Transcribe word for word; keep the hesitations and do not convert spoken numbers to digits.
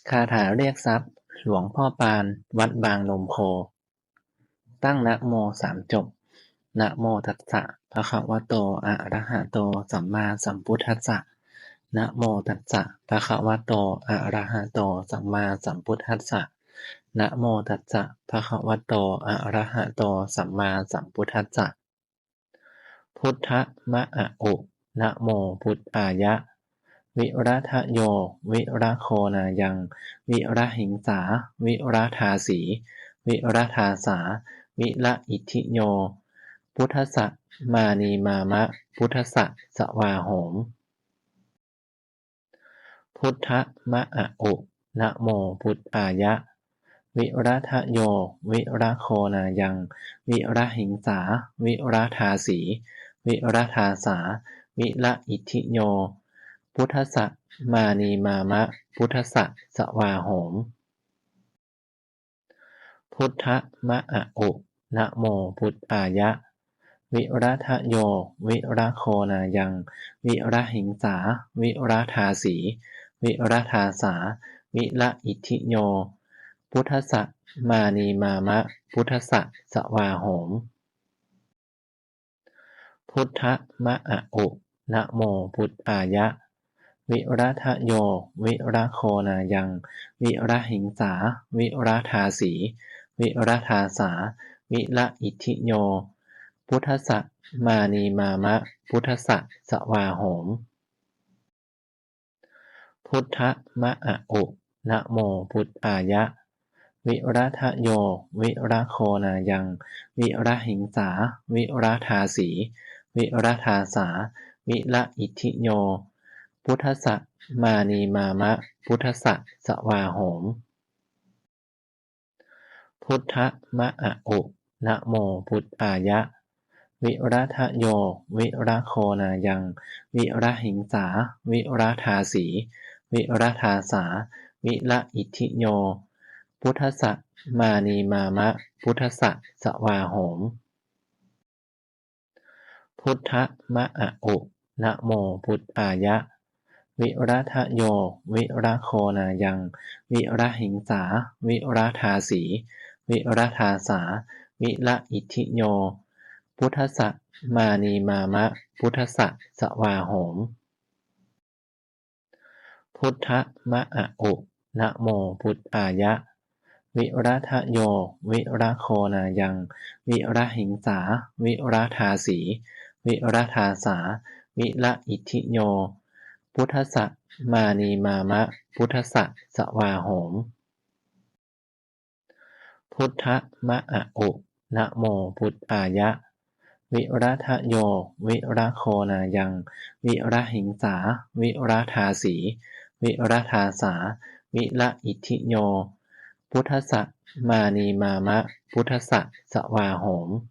คาถาเรียกทรัพย์ หลวงพ่อปาน วัดบางนมโค ตั้งนะโมสามจบ Namo tassa bhagavato arahato sammāsambuddhassa. Namo tassa bhagavato arahato sammāsambuddhassa. Namo tassa bhagavato arahato sammāsambuddhassa. Buddha ma a u, namo buddhāya. Viradayo viragonāyaṃ virahiṃsā viradāsī viradāsā viraitthiyo. Buddhassa mānīmāma, buddhassa svāhoma. Buddha ma a u, namo buddhāya. Viradayo viragonāyaṃ virahiṃsā viradāsī viradāsā viraitthiyo. Buddhassa mānīmāma, buddhassa svāhoma. Buddha ma a u, namo buddhāya. Viradayo viragonāyaṃ virahiṃsā viradāsī viradāsā viraitthiyo. Buddhassa mānīmāma, buddhassa svāhoma. Buddha ma a u, namo buddhāya. Viradayo viragonāyaṃ virahiṃsā viradāsī viradāsā viraitthiyo. Buddhassa mānīmāma, buddhassa svāhoma. Buddha ma a u, namo buddhāya. Viradayo viragonāyaṃ virahiṃsā viradāsī viradāsā viraitthiyo. Buddhassa mānīmāma, buddhassa svāhoma. Buddha ma a u, namo buddhāya. Viradayo viragonāyaṃ virahiṃsā viradāsī viradāsā viraitthiyo. Buddhassa mānīmāma, buddhassa svāhoma. Buddha ma a u, namo buddhāya. Viradayo viragonāyaṃ virahiṃsā viradāsī viradāsā viraitthiyo. Buddhassa mānīmāma, buddhassa svāhoma. Buddha ma a u, namo buddhāya. Viradayo viragonāyaṃ virahiṃsā viradāsī viradāsā viraitthiyo. Buddhassa mānīmāma, buddhassa svāhoma. Buddha ma a u, namo buddhāya. Viradayo viragonāyaṃ virahiṃsā viradāsī viradāsā viraitthiyo. Buddhassa mānīmāma, buddhassa svāhoma.